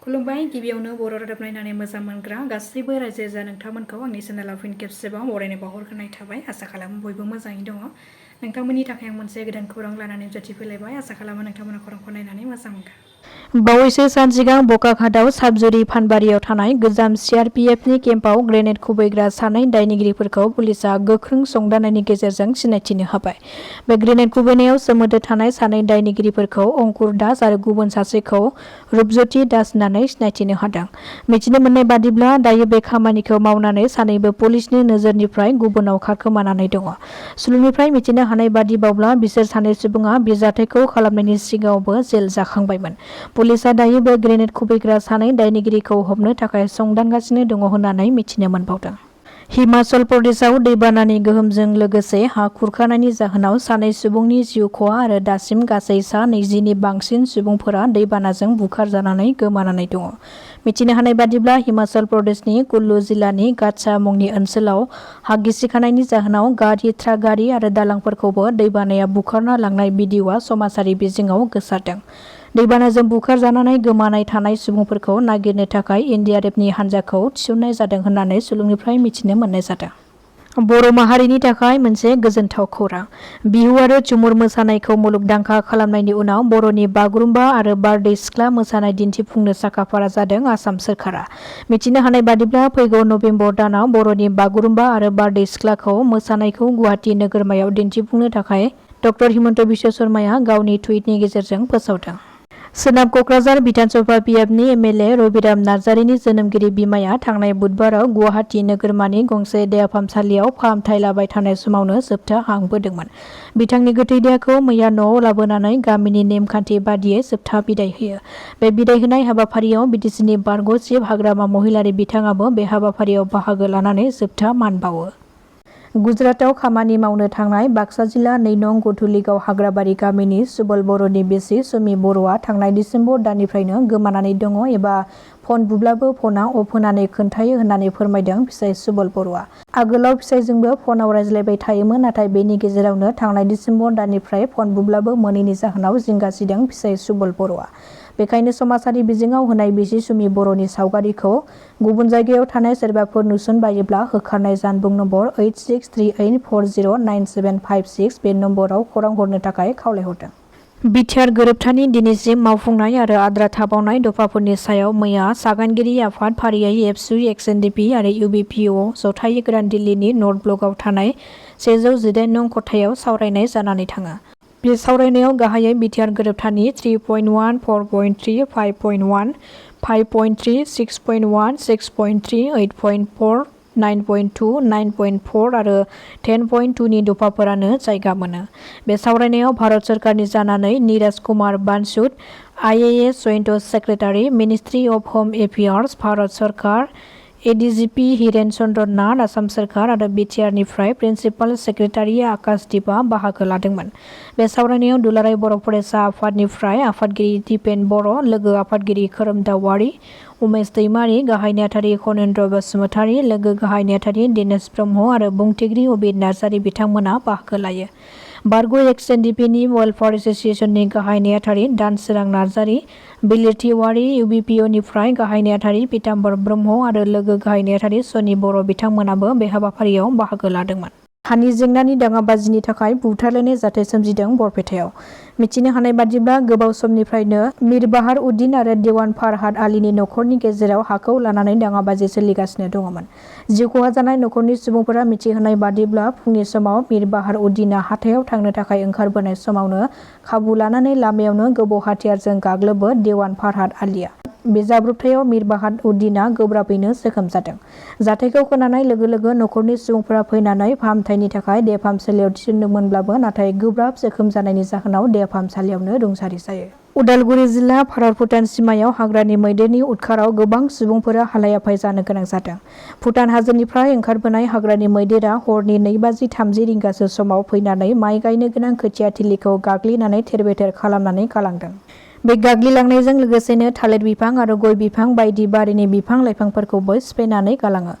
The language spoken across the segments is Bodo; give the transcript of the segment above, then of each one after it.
खुलुमबाय गिबियावनो बर' रादाब नायनानै मोजां मोनग्रा गासैबो रायजो राजा नोंथांमोनखौ आंनि चेनेलाव फिन खेबसेबाव बरायनाय बावहरग्रोनाय थाबाय। आसा खालामो बयबो मोजाङै दङ। नोंथांमोननि थाखाय आं मोनसे गोदान खौरां लानानै नुजाथिफैलायबाय। आसा खालामो नोंथांमोना खौरांखौ नायनानै मोजां मोनगोन। बावैसो सान सिगां बकाघाटआव साबजुरि फानबारियाव थानाय गोजाम CRPFनि केम्पआव ग्रेनेड खुबैग्रा सानै दायनिगिरिफोरखौ पुलिसआ गोख्रों संदाननायनि गेजेरजों सिनायथिनो हाबाय। बे ग्रेनेड खुबैनायाव सोमोन्दो थानाय सानै दायनिगिरिफोरखौ अंकुर दास आरो गुबुन सासेखौ रुपज्योति दास होननानै सिनायथिनो हादों। मिथिनो मोननाय बादिब्ला दायो बे खामानिखौ मावनानै सानैबो पुलिसनि नोजोरनिफ्राय गुबुनाव खारखोमानानै दङ। सुलुंनिफ्राय मिथिनो हानाय बादिबावब्ला बिसोर सानै सुबुङा बे जाथायखौ खालामनायनि सिगाङावबो जेल जाखांबायमोन। पुलिसआ दायो बे ग्रेनेड खुबैग्रा सानै दायनिगिरिखौ हमनो थाखाय संदानगासिनो दङ होननानै मिथिनो मोनबावदों। हिमाचल प्रदेशआव दैबानानि गोहोमजों लोगोसे हा खुरखानायनि जाहोनाव सानै सुबुंनि जिउ खहा आरो दासिम गासै सा 20नि बांसिन सुबुंफोरा दैबानाजों बुखारजानानै गोमानानै दङ। मिथिनो हानाय बादिब्ला हिमाचल प्रदेशनि कुल्लु जिल्लानि गाटसा मुंनि ओनसोलाव हा गिसिखानायनि जाहोनाव गारि, ट्राक गारि आरो दालांफोरखौबो दैबानाया बुखारना लांनाय भिडिअ'आ समाजारि बिजोङाव गोसारदों। दैबानाजों बुखारजानानै गोमानाय थानाय सुबुंफोरखौ नागिरनो थाखाय एनडीआरएफनि हान्जाखौ थिसननाय जादों होननानै सुलुंनिफ्राय मिथिनो मोननाय जादों। बर' माहारिनि थाखाय मोनसे गोजोनथाव खौरां। बिहु आरो झुमुर मोसानायखौ मुलुगदांखा खालामनायनि उनाव बर'नि बागुरुम्बा आरो बारदै सिख्ला मोसानाय दिन्थिफुंनो साखाफारा जादों आसाम सोरखारा। मिथिनो हानाय बादिब्ला फैगौ नभेम्बर दानाव बर'नि बागुरुम्बा आरो बारदै सिख्लाखौ मोसानायखौ गुवाहाटी नोगोरमायाव दिन्थिफुंनो थाखाय डक्टर हिमन्त बिश्व शर्माया गावनि टुइटनि गेजेरजों फोसावदों। सोनाब कक्राझार बिधानसभा पिएफनि एमएलए रबिराम नार्जारिनि जोनोमगिरि बिमाया थांनाय बुधबाराव गुवाहाटी नोगोरमानि गंसे देहा फाहामसालियाव फाहामथाय लाबाय थानाय समावनो जोबथा हां बोदोंमोन। बिथांनि गोथै देहाखौ मैया न'आव लाबोनानै गामिनि नेमखान्थि बादियै जोबथा बिदाय होयो। बे बिदाय होनाय हाबाफारियाव बिटिसिनि बारग' चिफ हाग्रामा महिलारि बिथाङाबो बे हाबाफारियाव बाहागो लानानै जोबथा मान बावो। गुजरातआव खामानि मावनो थांनाय बाक्सा जिल्ला 2 नं गधुलिगाव हाग्राबारि गामिनि सुबल बर'नि बिसि सुमि बर'आ थांनाय डिसेम्बर दाननिफ्रायनो गोमानानै दङ एबा फन बुब्लाबो फना अफ होनानै खोन्थायो होननानै फोरमायदों फिसाइ सुबल बर'आ। आगोलाव फिसाइजोंबो फनाव रायज्लायबाय थायोमोन, नाथाय बेनि गेजेरावनो थांनाय डिसेम्बर दाननिफ्राय फन बुब्लाबो मोनैनि जाहोनाव जिंगासिदों फिसाइ सुबल बर'आ। बेखायनो समाजारि बिजोङाव होनाय बिसि सुमि बर'नि सावगारिखौ गुबुन जायगायाव थानाय सोरबाफोर नुसनबायोब्ला होखारनाय जानबुं नम्बर 8638409756 बे नम्बराव खौरां हरनो थाखाय खावलायहरदों। बिटिआर गोरोबथानि दिनैसिम मावफुंनाय आरो आद्रा थाबावनाय दफाफोरनि सायाव मैया सागानगिरि आफाद फारियै एबसु, एक्सएनडिपि आरो इउबिपिअ जथायै गोदान दिल्लीनि नर्थ ब्लकआव थानाय 118 नं खथायाव सावरायनाय जानानै थाङो। बे सावरायनायाव गाहायै बिटिआर गोरोबथानि 3.1, 4.3, 5.1, 5.3, 6.1, 6.3, 8.4, 9.2, 9.4 आरो 10.2 नि दफाफोरानो जायगा मोनो। बे सावरायनायाव भारत सोरखारनि जानानै Neeraj Kumar Bansud, IAS joint secretary, ministry of home affairs, Bharat सरकार, एडीजीपी हिरेन चन्द्र नाथ, आसाम सोरखार आरो बिटिआरनिफ्राय प्रिन्सिपाल सेक्रेटारि आकाशदीपआ बाहागो लादोंमोन। बे सावरायनायाव दुलाराय बर' फरायसा आफादनिफ्राय आफादगिरि दिपेन बर', लोगो आफादगिरि खोरोमदाव वारि, उमेश दैमारि, गाहाय नेहाथारि खनेन्द्र बसुमतारी, लोगो गाहाय नेहाथारि दिनेश ब्रह्म आरो बुंथिगिरि अबिर नार्जारि बिथांमोना बाहागो लायो। बारग' एक्सएनडिपिनि वेलफेयार एस'सिएशननि गाहाय नेहाथारि दानसोरां नार्जारि, बिलिरथि वारि, इउबिपिअनिफ्राय गाहाय नेहाथारि पीताम्बर ब्रह्म आरो लोगो गाहाय नेहाथारि सनि बर' बिथांमोनाबो बे हाबाफारियाव बाहागो लादोंमोन। हानि जेंनानि दाङाबाजिनि थाखाय बुथारलायनाय जाथाय सोमजिदों बरपेटायाव। मिथिनो हानाय बादिब्ला गोबाव समनिफ्रायनो मिर बाहार उद्दिन आरो देवान फारहाद आलीनि नखरनि गेजेराव हाखौ लानानै दाङाबाजि सोलिगासिनो दङमोन। जिउ खहा जानाय नखरनि सुबुंफोरा मिथिहोनाय बादिब्ला फुंनि समाव मिर बाहार उद्दिना हाथायाव थांनो थाखाय ओंखारबोनाय समावनो खाबु लानानै लामायावनो गोबौ हाथियारजों गाग्लोबो देवान फारहाद आलीआ। बे जाब्रबथायाव मिर बाहार उद्दिना गोब्राबैनो जोखोम जादों। जाथायखौ खोनानाय लोगो लोगो नखरनि सुबुंफोरा फैनानै फाहामथायनि थाखाय देहा फाहामसालियाव थिसनदोंमोनब्लाबो नाथाय गोब्राब जोखोम जानायनि जाहोनाव देहा फाहामसालियावनो रुंसारि जायो। उदालगुरि जिल्ला भारत भुटान सिमायाव हाग्रानि मैदेरनि उदखाराव गोबां सुबुंफोरा हालाय-हाफाय जानो गोनां जादों। भुटान हाजोनिफ्राय ओंखारबोनाय हाग्रानि मैदेरा हरनि 2:30 रिंगासो समाव फैनानै माइ गायनो गोनां खोथिया थिलिखौ गाग्लिनानै थेर-बेथेर खालामनानै गालांदों। बे गाग्लिलांनायजों लोगोसेनो थालिर बिफां आरो गय बिफां बायदि बारिनि बिफां-लाइफांफोरखौबो सिफायनानै गालाङो।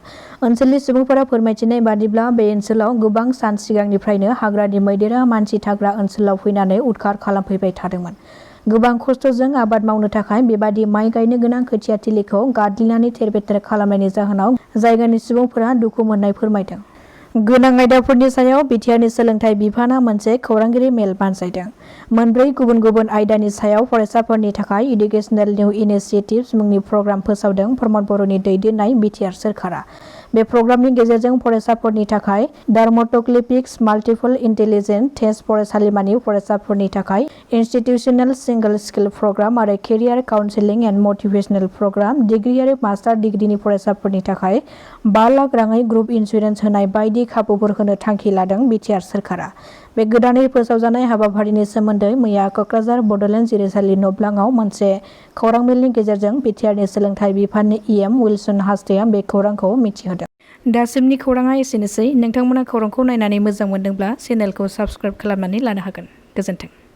ओनसोलनि सुबुंफोरा फोरमायथिनाय बादिब्ला बे ओनसोलाव गोबां सान सिगांनिफ्रायनो हाग्रानि मैदेरा मानसि थाग्रा ओनसोलाव फैनानै उदखार खालामफैबाय थादोंमोन। गोबां खस्थ'जों आबाद मावनो थाखाय बेबादि माइ गायनो गोनां खोथिया थिलिखौ गाग्लिनानै थेर-बेथेर खालामनायनि जाहोनाव जायगानि सुबुंफोरा दुखु मोननाय फोरमायदों। गोनां आयदाफोरनि सायाव बिटिआरनि सोलोंथाइ बिफाना मोनसे खौरांगिरि मेल बानजायदों। मोनब्रै गुबुन गुबुन आयदानि सायाव फरायसाफोरनि थाखाय इडुकेसनेल निउ इनिशिएटिव्स मुंनि प्रग्राम फोसावदों प्रमद बर'नि दैदेननाय बिटिआर सोरखारा। बे प्रग्रामनि गेजेरजों फरायसाफोरनि थाखाय डार्मेट'ग्लिपिक्स माल्टिपल इन्टेलिजेन्ट टेस्ट फरायसालिमानि फरायसाफोरनि थाखाय इनस्टिट्यूशनल सिंगल स्किल प्रग्राम आरो career counselling and motivational program, degree आरो मास्टार डिग्रीनि फरायसाफोरनि थाखाय 5 लाख राङै ग्रुप इन्सुरेन्स होनाय बायदि खाबुफोर होनो थांखि लादों बिटिआर सोरखारा। बे गोदानै फोसावजानाय हाबाफारिनि सोमोन्दै मैया कक्राझार बड'लेण्ड जिरायसालि न'ब्लाङाव मोनसे खौरां मेलनि गेजेरजों बिटिआरनि सोलोंथाइ बिफाननि इएम विल्सन हासदेआ बे खौरांखौ मिथिहोदों। दासिमनि खौराङा एसेनोसै। नोंथांमोना खौरांखौ नायनानै मोजां मोनदोंब्ला चेनेलखौ साबस्क्राइब खालामनानै लानो हागोन। गोजोन्थों।